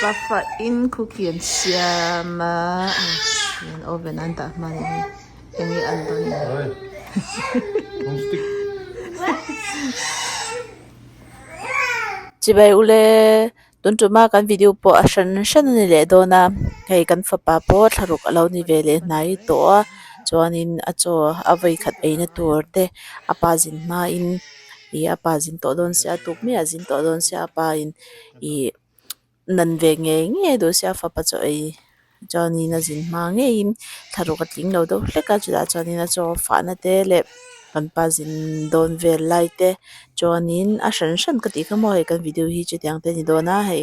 Pafa in cookie an siam a an oven an dah hman hi eng nge an dawn Chibai ule tun tuma kan video pawh a hran hran a ni leh dawn a hei kan fapa pawh thlaruk a lo ni ve leh hnai tawh a chuanin a chaw a vawikhat eina tur te a pa zin hmain ih a pa zin tawh dawn sia tuk mai a zin tawh dawn sia a pa in ih nan ve ngei ngei duh sia fapa chaw ei chuanin a zin hma ngeiin thlaruk a tling lo deuh hlek a chutah chuanin a chaw fahna te leh kan pa zin dawn vel lai te chuanin a hran hran ka tih kha maw hei kan video hi chutiang te a ni dawn a hei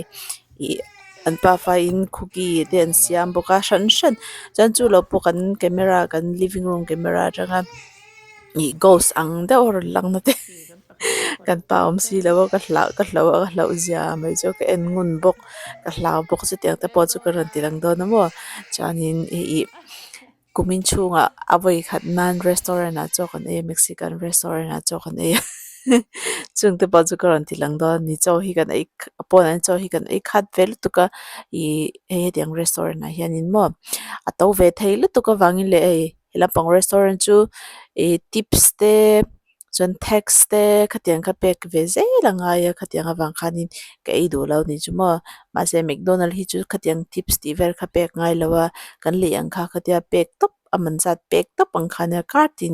ih an pafa in cookie te an siam bawk a hran hran chuan chu lo pawh kan camera kan living room camera atanga ih ghost ang deuh a rawn lang na te kan pa awm si lo a ka hlau ka hlau a ka hlauh zia mai chu ka en ngun bawk ka hlau bawk chutiang te pawh chu ka rawn ti lang dawn a maw chuanin ih ih kumin chhungah a vawi khat nan restaurant ah chaw kan ei a mexican restaurant ah chaw kan ei a chung te pawh chu ka rawn ti lang dawn a ni chaw hi kan ei pawnah hian chaw hi kan ei khat ve lutuk a ih hei hetiang restaurant ah hianin maw a to ve thei lutuk avangin leh hei he lampang restaurant chu ih tips te chuan tax te khatiang kha pek ve zel a ngai a khatiang avang khanin ka ei duh lo ni chu maw mahse mcdonald hi chu khatiang tips tih vel kha pek ngai lo a kan lei ang kha khatia pek tawp a man zat pek tawp ang kha nia kar tin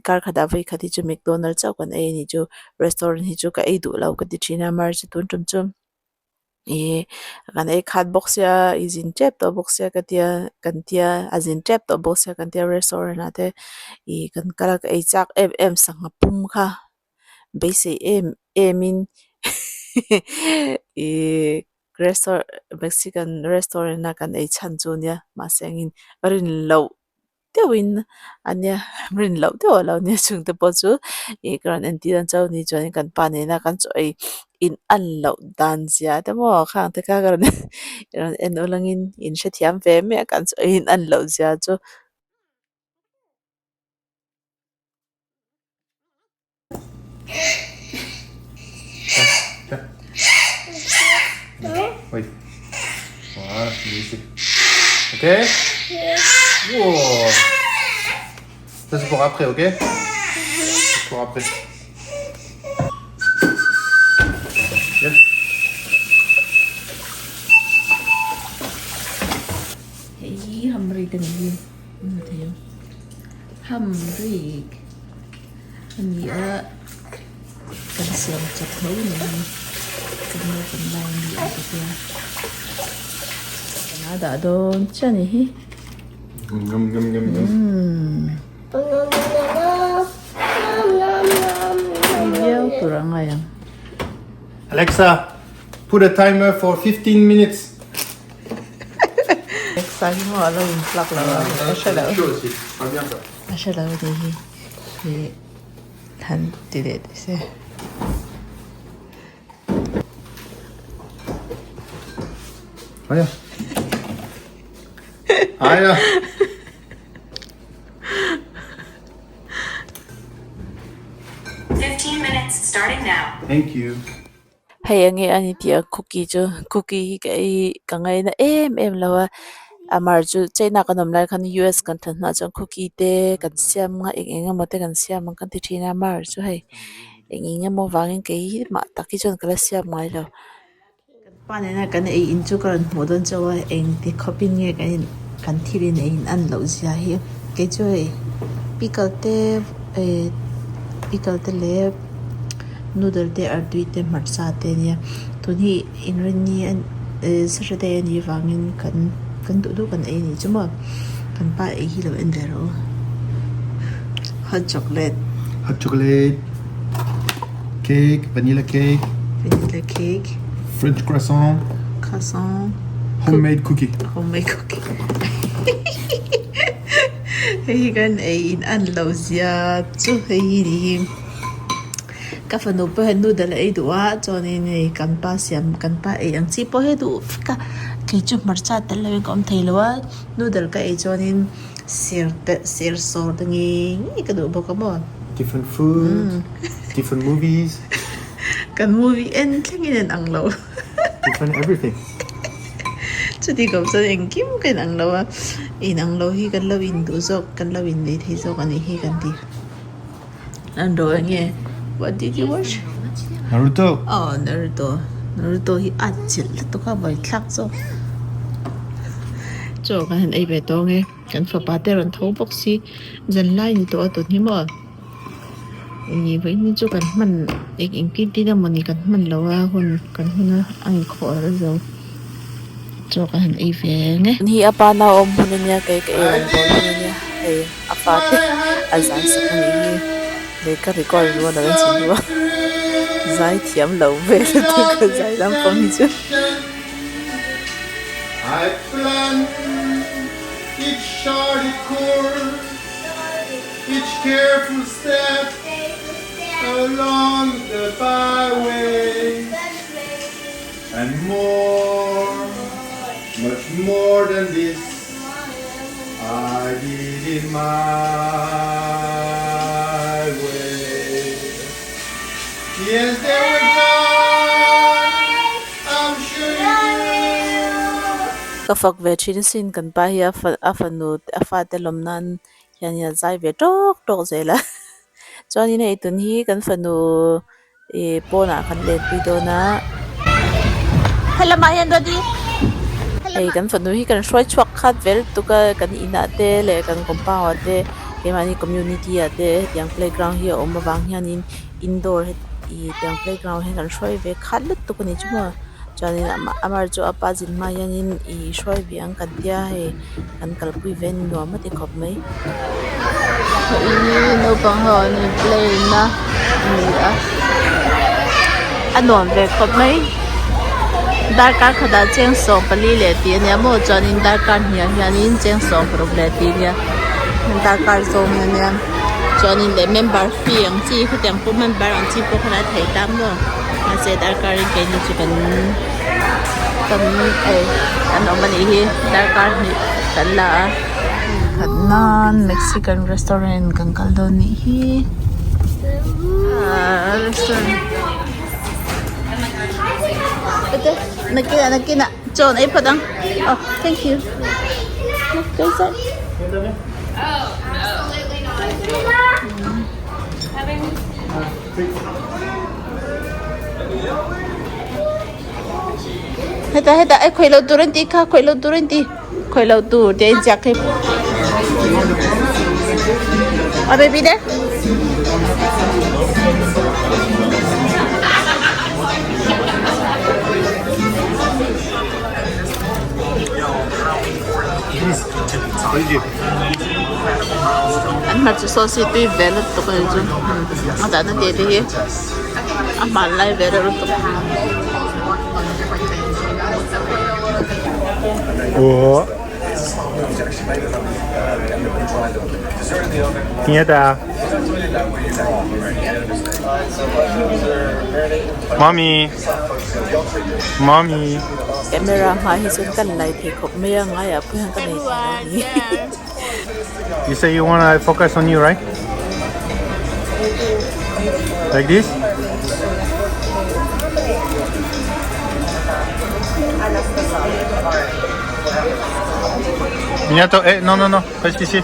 kar khatah vawi khat hi chu mcdonald chauh kan ei a ni chu restaurant hi chu ka ei duh lo ka ti thin a mahse tun tum chu. Ih kan ei khat bawk sia i zin tep tawh bawk sia ka tia kan tia a zin tep tawh bawk sia kan tia restaurant ah te ih kan kal a ka ei chak em em sangha pum kha beisei em em in ih restau mexican restaurant a kan ei chhan chu nia mahse engin rin loh. deuhin a nia rin loh deuh a lo nia chungte pawh chu ih ka rawn entir ang chauh a ni chuanin kan pa nena kan chaw ei in an loh dan zia te maw khang te kha ka rawn rawn en ulangin in hrethiam ve mai a kan chaw ei in an loh zia chu. Ok Wow Ça c'est pour après, ok C'est pour après. Yes. Hei hamrik a ni hi Hamrik a ni a kan siam chawp tho a ni hi kan naupang lai a ni ang ka tia a dah dawn chiah a ni hi umm viau tur a ngai ang. Alexa put a timer for 15 minutes. Alexa hi maw a lo in plug lo a ka hre lo. A hre lo ni hi ih han ti leh teh se. Aya. Aya. Thank you. Hei eng nge a ni tih a cookie chu cookie hi ka ei ka ngaina em em lo a amah chu china kan awm lai khan us kan thlen hnuah chuan cookie te kan siam ang a eng eng emaw te kan siam ang kan ti thin a amah chu hei eng eng emaw vangin kei mah tak hi chuan ka la siam ngai lo. Kan pa nena kan ei in chu ka rawn hmuh dawn chauh a eng ti khawpin nge kan in kan thil in ei in an loh zia hi kei chu hei pickle te eh pickle te leh noodle te artui te hmarcha te ania tun hi inrinni a eh saturday a nih vangin kan kan duh duh kan ei a nih chu maw kan pa ei hi lo en ve rawh u hot chocolate hot chocolate. Cake, vanilla cake. Vanilla cake. French croissant. Croissant. Homemade cookie. Homemade cookie. Hei hi kan ei in an lo zia chu hei hi ni hi ka fanu pawh hian noodle a ei duh a chuanin hei kan pa siam kan pa ei ang chi pawh hi a duh vek a kei chu hmarcha tel lovin ka awm thei lo a noodle ka ei chuanin ser te ser sawr te ngei ngei ka duh bawk a maw. Different food, different movies. Kan movie en thlengin en ang lo. Different everything. Chuti khawp chuan engkim ka inang lo a, inang lo hi kan lo induh zawk kan lo innei thei zawk a nih hi kan ti. An ro eng nge? What did you watch? Naruto. Oh, Naruto. Naruto hi a chilh lutuk a vawithlak zawk. Chaw kan han ei ve tawng e. Kan fapa te rawn tho bawk si. Zanlai ni tawh a tun hi maw? Ih vawiin chu kan hman eng engtin tin emawni kan hman lo a hun kan hun a a inkhawh ral zo. Chaw kan han ei ve ang e. Ni a pa nau awm hun ania kei ka ei rawn bawl hun ania hei a fa te a zai sak a nih hi hei ka record rual alo chin duh a zai thiam lo vel lutuk a zai lampang hi chu. Each careful step along the byway And more, much more than this I did it my way Yes, there were times I'm sure you knew Ka fak ve thin asin kan pa hi a fanu a fate lawm nan hian in a zai ve tawk tawk zel a chuanin hei tun hi kan fanu ih pawnah kan lenpui dawn a helamah hian daddy hei kan fanu hi kan hruai chhuak khat ve lutuk a kan inah te leh kan compound ah te keimahni community ah te hetiang playground hi a awm avang hianin indoor ih tiang playground hi kan hruai ve khat lutuk a ni chu maw. Chuanin amah chu a pa zin hma hianin ih hruai ve ang kan tia hei kan kalpui ve a ni nuam a ti khawp mai. Hei naupang ho an in play na a ni a a nuam ve khawp mai darkar khatah cheng 14 leh tih a nia maw chuanin darkar hniah hianin cheng 16 leh tih a nia darkar zawng a nia chuanin leh member fee ang chi khatiang pawh member ang chi pawh khan a theih ta maw. Mahse darkar in keini chu kan kan ei kan awm a nih hi darkar hnih kan la a khat nan mexican restaurant kan kal dawn nih hi ahh restaurant nakinah nakinah chaw an ei phawt ang oh thank you. Heta heta e khawih lo tur an tih kha khawih lo tur an ti khawih lo tur tih a inziak khi a baby de An hmarcha sauce hi tui ve lutuk a ni chu a dahna te te hi a hmanlai ve reuh lutuk. Mommy Mommy Camera hma hi chuan kan lai thei khawp mai a ngaiah pawh hian ka nei thei lo a ni. You say you wanna focus on you, right? Like this? Minato, eh, no, no, no, reste ici.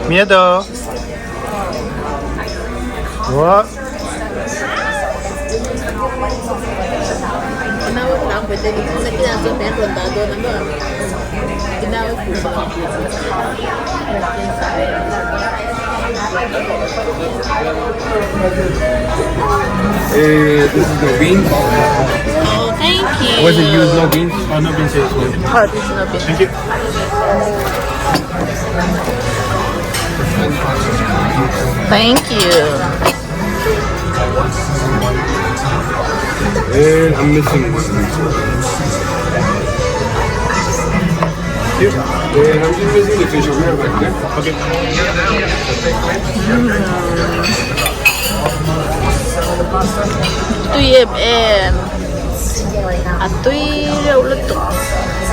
Minato. What? This is no beans. Oh, thank you. Was it used no beans? Oh, no beans. Yes, no. Oh, this is no beans. Thank you. Thank you. And I'm missing one. And I'm just missing the fish over here back there. Okay. Tui em em a tui reuh lutuk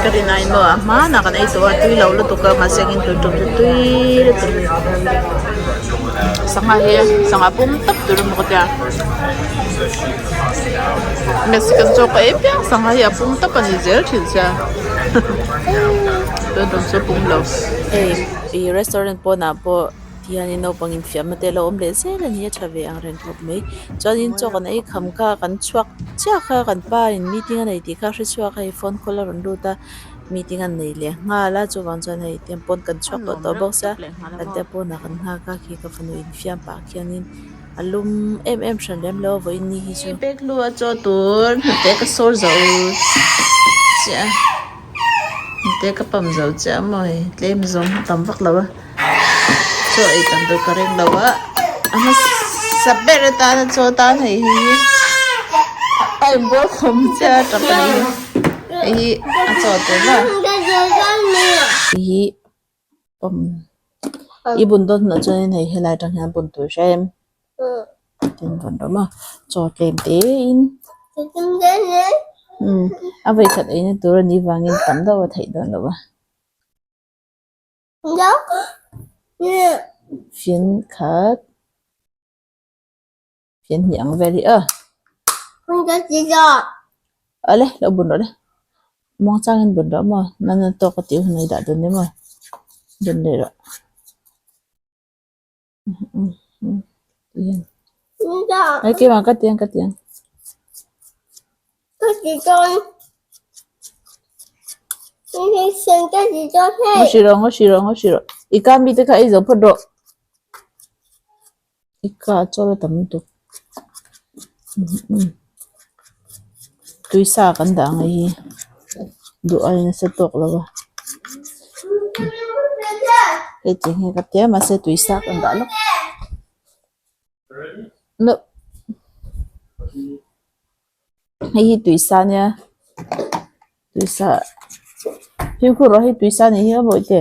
ka rin aiin maw a hmanah kan ei tawh a tui lo lutuk a mahse engin tui tum chu tui lutuk sangha hi sangha pum tawp tur emaw ka tia mexican chaw ka ei piang sangha hi a pum tawp a ni zel thin sia. Tun tum chu pum lo. Hei ih restaurant pawnah pawh tihianin naupang infiamna te a lo awm leh zel a ni a tha ve ang reng khawp mai. Chuanin chaw kan ei kham kha kan chhuak chiah kha kan pa in meeting a nei tih kha hre chhuak a hei phone call a rawn lut a meeting a nei leh nghal a chuvang chuan hei tiang pawn kan chhuak tawh tawh bawk sia kan tia pawnah kan nghak a khi ka fanu infiam pah khianin a lum em em hran lem lo a vawiin ni hi chu. Pek hlu a chaw tur hnute ka sawr zo chiah a hnute ka pam zo chiah a maw hei tlem zawng a tam vak lo a chaw ei tam tur ka ring lo a a hmasa ber atana chaw tan hei hi a inbual khawm chiah a tap a ni hei hi a chaw tur maw hei hi. I bun dawn hunah chuanin hei helai atang hian bun tur hre em tin rawn rawh maw chaw tlem te in umm a vawikhat eina tur anih vangin tam deuh a theih dawn lo a fian khat. Fian hnih ang vel hi a. Awle lo bun rawh le. Muang changin bun rawh maw nana tawk a tih hun a i dah dawn nia maw bun leh rawh. Ai keimah ka ti ang ka ti ang. Ngaw hri rawh ngaw hri rawh ngaw hri rawh i ka mi te kha ei zo phawt rawh. I ka a chawl a tam lutuk tui sa kan dah ang hi duh ai nasa tawk lo a hei tiang hi ka tia mahse tui sa kan dah lawk loh hei hi tui sa ania tui sa fimkhur rawh hei tui sa anih hi a bawihte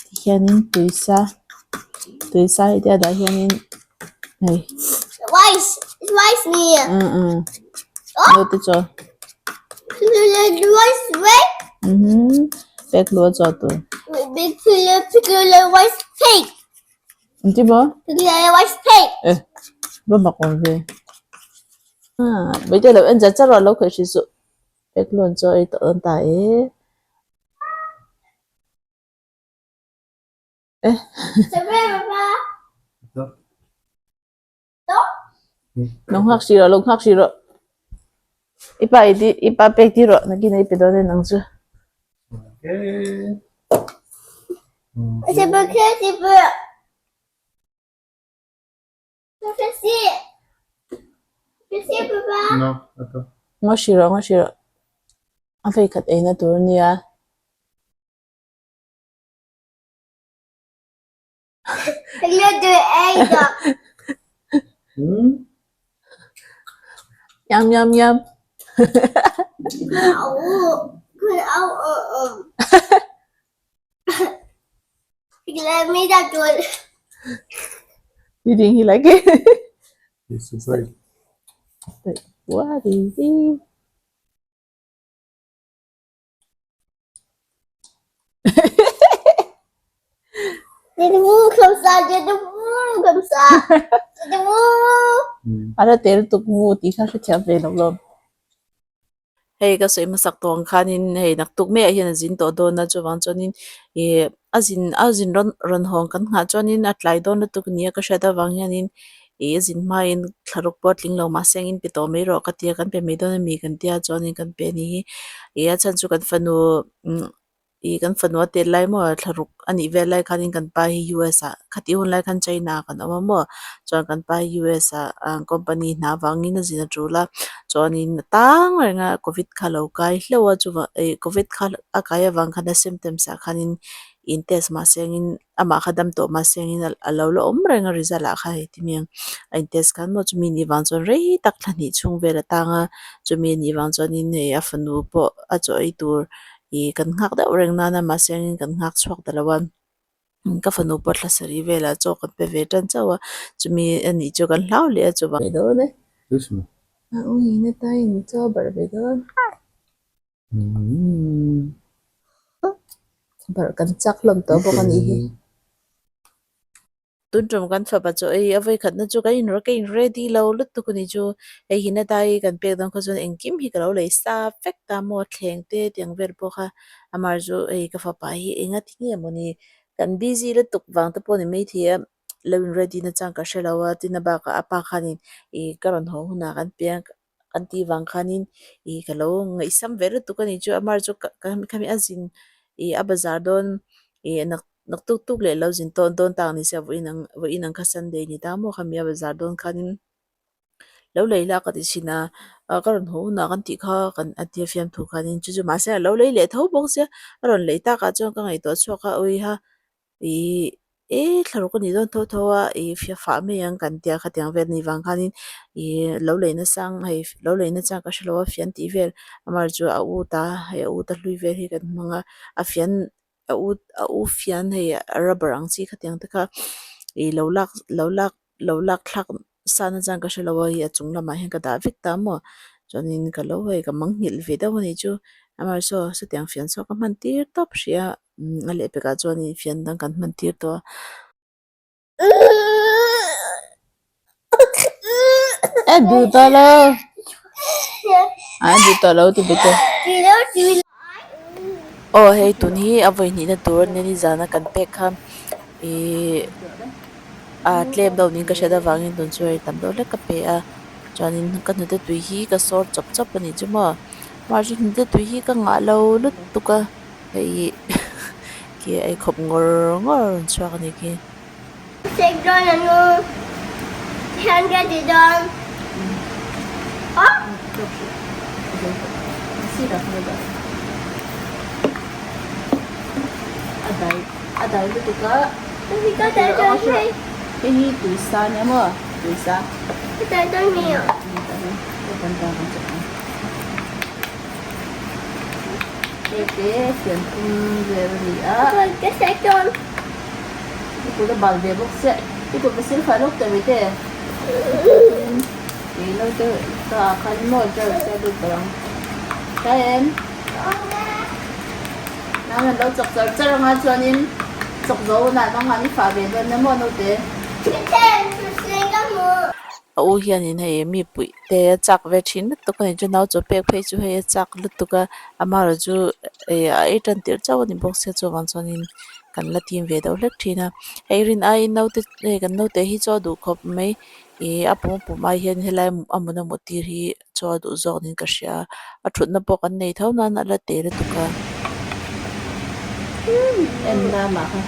tihianin tui sa tui sa hi tia dah hianin hei naute chaw pek luh a chaw tur. Engti maw? Eh, va mak awm ve. Ah, Bawihtei lo en zat zat rawh, lo khawih hrih suh. Pek lawn chu a ei tawh dawn ta e. Eh. Lo nghak hrih rawh, lo nghak hrih rawh. I pa ei i pa pek tir rawh, nakin ei pe dawn e nang chu. Ngaw hrih rawh, ngaw hrih rawh. A vei khat eina tur a nia. Yum yum yum. You think he like it? It's surprised. Like, what is this? A la tel tuk mu tih kha hrethiam ve lo lawm. Hei ka sawi hmasak tawh ang khanin hei naktuk maiah hian a zin tawh dawn a chuvang chuanin ih a zin a zin rawn rawn hawng kan nghah chuanin a tlai dawn lutuk nia ka hriat avang hianin ih a zin hmain thlaruk pawh a tling lo mahse engin pe tawh mai rawh ka tia kan pe mai dawn ami kan tia chuanin kan pe a ni hi ih a chhan chu kan fanu umm ih kan fanu a tel lai maw thlaruk a nih vel lai khanin kan pa hi U S ah khatih hun lai khan China ah kan awm a maw chuan kan pa hi U S ah ah company hna avangin a zin a tul a chuanin a tang reng a covid kha a lo kai hlauh a chuvang ih covid kha a kai avang khan a symptoms ah khanin in test mahse engin amah kha dam tawh mahse engin a lo la awm reng a result ah kha hei ti mi ang a in test khan maw chumi nih vang chuan rei tak thla hnih chhung vel a tang a chumi anih vang chuanin hei a fanu pawh a chaw ei tur ih kan nghak deuh reng nana mahse engin kan nghak chhuak ta lo a ka fanu pawh thla sarih velah chaw kan pe ve tan chauh a chumi anih chu kan hlau leh a chuvang Barh kan chak hlawm tawh bawk a nih hi. Tun tum kan fapa chu ei a vawikhatna chu kan in ka in ready lo lutuk a ni chu hei hi na dai kan pek dawn kha chuan engkim hi ka lo lei sa vek ta maw thleng te tiang vel pawh kha amah chu hei ka fapa hi enga ti nge mawni kan busy lutuk vang te pawh a ni maithei a lo in ready na chang ka hre lo a tin a bakah a pa khanin ih ka rawn haw hunah kan piang an tih vang khanin ih ka lo ngaihsam ve lutuk a ni chu amah chu ka khami a zin ih a bazar dawn ih nak nak tuk tuk leh lo zin tawn dawn tak a ni sia vawiin ang vawiin ang kha sunday a ni ta maw khami a bazar dawn khanin lo lei la ka ti thin a ah ka rawn haw hunah kan tih kha kan a tia fiamthu khanin chu chu mahse a lo lei leh tho bawk sia a rawn lei takah chuan ka ngaihtuah chhuak a awiha Ih e thlaruk a nih dawn tho tho a ih fia fah mai ang kan tia khatiang vel a nih vang khanin ih lo lei nasang hei lo lei nachang ka hrelo a fian tih vel amah chu a u ta hei a u ta hlui vel hi kan hmang a a fian a u a u fian hei rubber ang chi khatiang te kha ih lo lak lo lak lo lak thlak sa na chuan ka hrelo a hei a chung lamah hian ka dah vek ta maw chuanin ka lo hei ka mangnghilh ve deuh a nih chu amaherawhchu saw sawtiang fian saw ka hman tir tawp hrih a. A lehpekah chuanin fian dang kan hman tir tawh a. A duh tawh lo a duh tawh lo ti bawk e. Aw hei tun hi a vawi hnihna tur a nia nizana kan pek kha ihh a tlem deuh niin ka hriat avangin tun chu hei tam deuh hlek ka pe a chuanin ka hnute tui hi ka sawr chawp chawp a nih chu maw mahse hnute tui hi ka ngah lo lutuk a. Hei khi ei khawp ngawr ngawr a rawn chhuak a ni khi. Hei hi tuisa a nia maw tuisa. Hei te fian thum vel a ni a. I kut a bal ve bawk chiah. I kut va sil fai lawk teh mai te. Ih naute ka ah khan maw germs te a lut palh ang. Tlai em? Nang an lo chawk char char anga chuanin chawk zo hunah nang han i fah ve dawn nia maw naute. A u hianin hei mi puih te a chak ve thin lutuk a ni chu nau chaw pek phei chu hei a chak lutuk a amaherawh chu ih a ei tan tirh chauh a ni bawk sia chuvang chuanin kan la tim ve deuh hlek thin a hei rin aiin naute hei kan naute hi chaw a duh khawp mai ih a pum a pum ai hian helai a hmun a hmuh tir hi chaw a duh zawk niin ka hria a thutna pawh kan nei tho nan a la te lutuk a. En lamah kha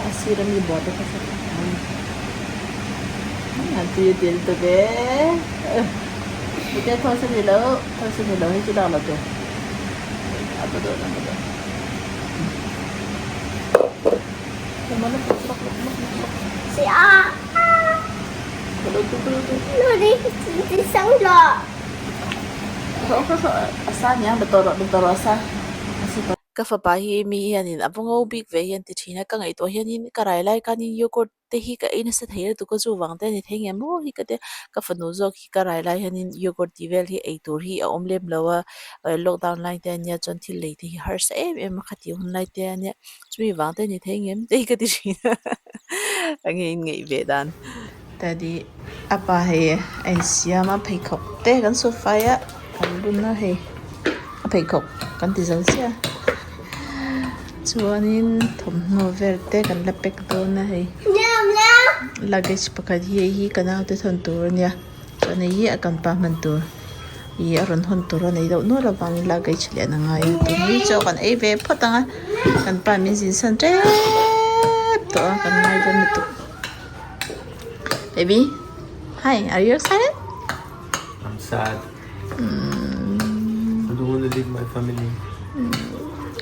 a sir ami buah te kha a tui a tel ta ve hete thaw sa ni lo thaw sa ni lo hei chu lak lo tur a ba dawn a ba dawn Ka fapa hi mi hianin a va ngo bik ve hian ti thin a, ka ngaihtuah hianin ka rai lai khanin yogurt te hi ka ei nasa thei lutuk a chuvang te a ni thei ngem maw hi ka tia ka fanu zawk hi ka rai lai hianin yogurt tih vel hi ei tur hi a awm lem lo a lockdown lai te ania chuan thil lei te hi harsa em em a khati hun lai te ania chumi vang te a ni thei ngem te hi ka ti thin a enge in ngaih ve dan. Daddy a pa hei a insiam a pheikhawk te kan saw fai a kan bun a hei a pheikhawk kan ti zo chiah a chuanin thawmhnaw vel te kan la pack dawn a hei luggage pakhat hi hei hi ka naute thawn tur a nia chuan hei hi a kan pa hman tur ih a rawn hawn tur a nei deuh nual avangin luggage lian a ngai a tun hi chaw kan ei ve phawt ang a kan pa min zin san tep tawh a kan ngai dawn lutuk. Baby hi are you excited? I'm sad. I don't want to leave my family.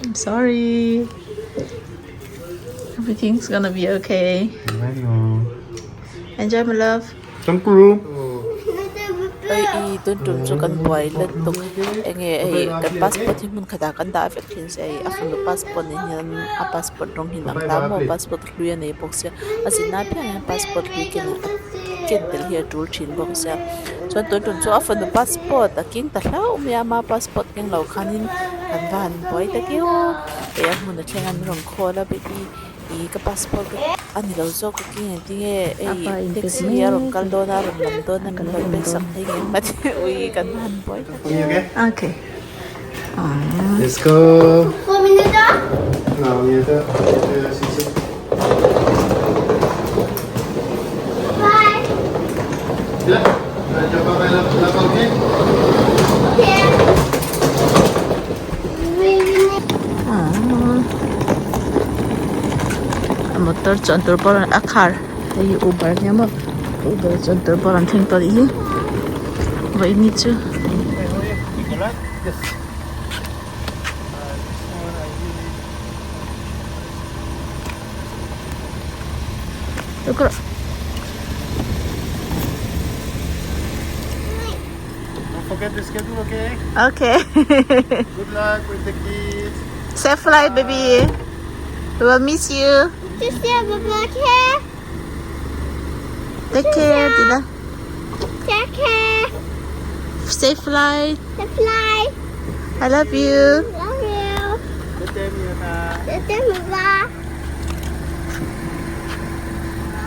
I'm sorry. Everything's gonna be okay. I know. Enjoy my love. Thank you. Hei i tun tum chu kan buai lutuk enge hei kan passport hi hmun khatah kan dah vek thin se hei a fanu passport nen hian a passport rawng hi dang ta maw passport hlui a nei bawk sia a zinna apiang hian passport hlui ken a ken tel hi a tul thin bawk sia chuan tun tum chu a fanu passport a keng ta hlauh mai a ama passport keng lo khanin kan va han buai ta keu hei a hmun a thleng a min rawn call a baby. Ih ka passport ka a ni lo zawk ka keng engtin nge hei taxi hi a rawn kal dawn a a rawn lam dawn a min rawn pek sak thei ngei em a ti ui kan han buai tak Okay. Let's go. Motor chuan tur pawh a car hei hi uber ania maw uber chuan tur pawh a rawn thleng tawh anih hi vawiin chu. Don't forget the schedule, okay? Okay. Good luck with the kids. Safe flight, baby. We will miss you. Take care, Dila. Take care. Safe flight. The fly. I love you. Love you.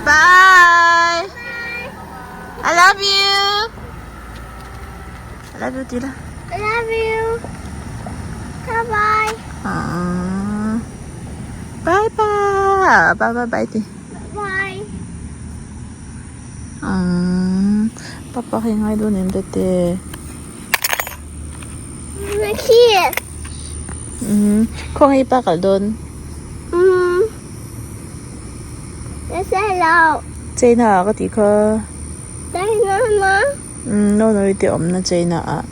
Bye. I love you. I love you, Dila. I love you. Bye bye. Aww. Bye bye. Bye bye bye. Ti. Bye. Aww. Papa khi ngai dawn em tete. The kiss. Khaw nge i pa kal dawn? Umm. Let's say hello. China ah ka tih kha. China ma? Umm no no i te awmna China ah.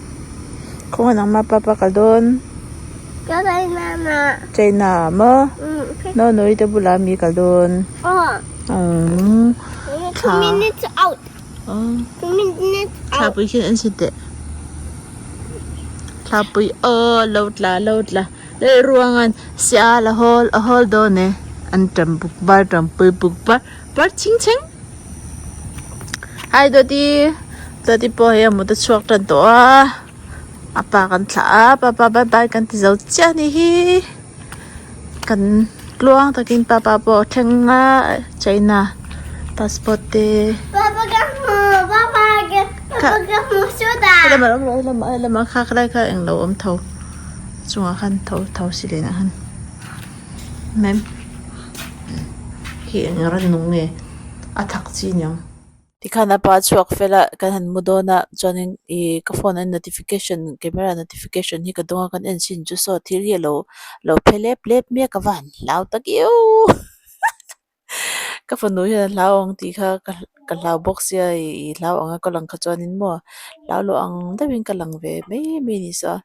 Khaw nge nangmah papa kal dawn? Ka China ma. China ah maw? Umm. No no i te bulah mi kal dawn? Aw. Umm. 2 minutes out. 2 minutes out. Thlapui khian en si teh. Thlapui aw lo tla lo tla leh ruangan sial a hawl a hawl dawn e an tam buk bar tampui buk bar bar ching cheng hai dawti dawti pawh hei a mut a chhuak tan tawh a a pa kan thlah a papa bye bye kan ti zo chiah a nih hi kan tluang takin papa pawh a thleng a china passport te. Papa ka hmu papa ka papa ka hmu sawtah. Helama awm rawh helama helama kha khalai kha englo awm tho chungah khan tho tho si lenah khan mem hi eng ran nung nge a thak chi niang. Tikhan a pa chhuak fel a kan han mu dawn a chuanin ih ka phone a notification camera notification hi ka dawng a kan en chin chu saw thil hi alo lo phe lep lep mek a va han hlau tak iuh ka fanu hian a hlau ang tih kha ka ka hlau bawk sia ih hlau ang a ka lang kha chuanin maw hlau loh ang deuhin ka lang ve mai mai a ni saw a.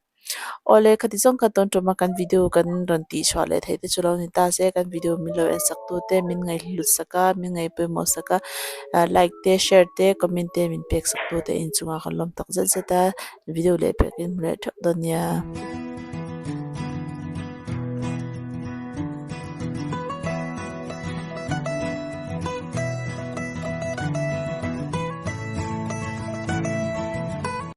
Awle khati zawng kha tawn tuma kan video kan rawn tih chhuah leh theih te chu lo ni ta se kan video min lo en sak tu te min ngaihhlut sak a min ngaihpawimawh sak a like te share te comment te min pek sak tu te inchungah kan lawm tak zet zet a video leh pek in hmu leh theuh dawn nia.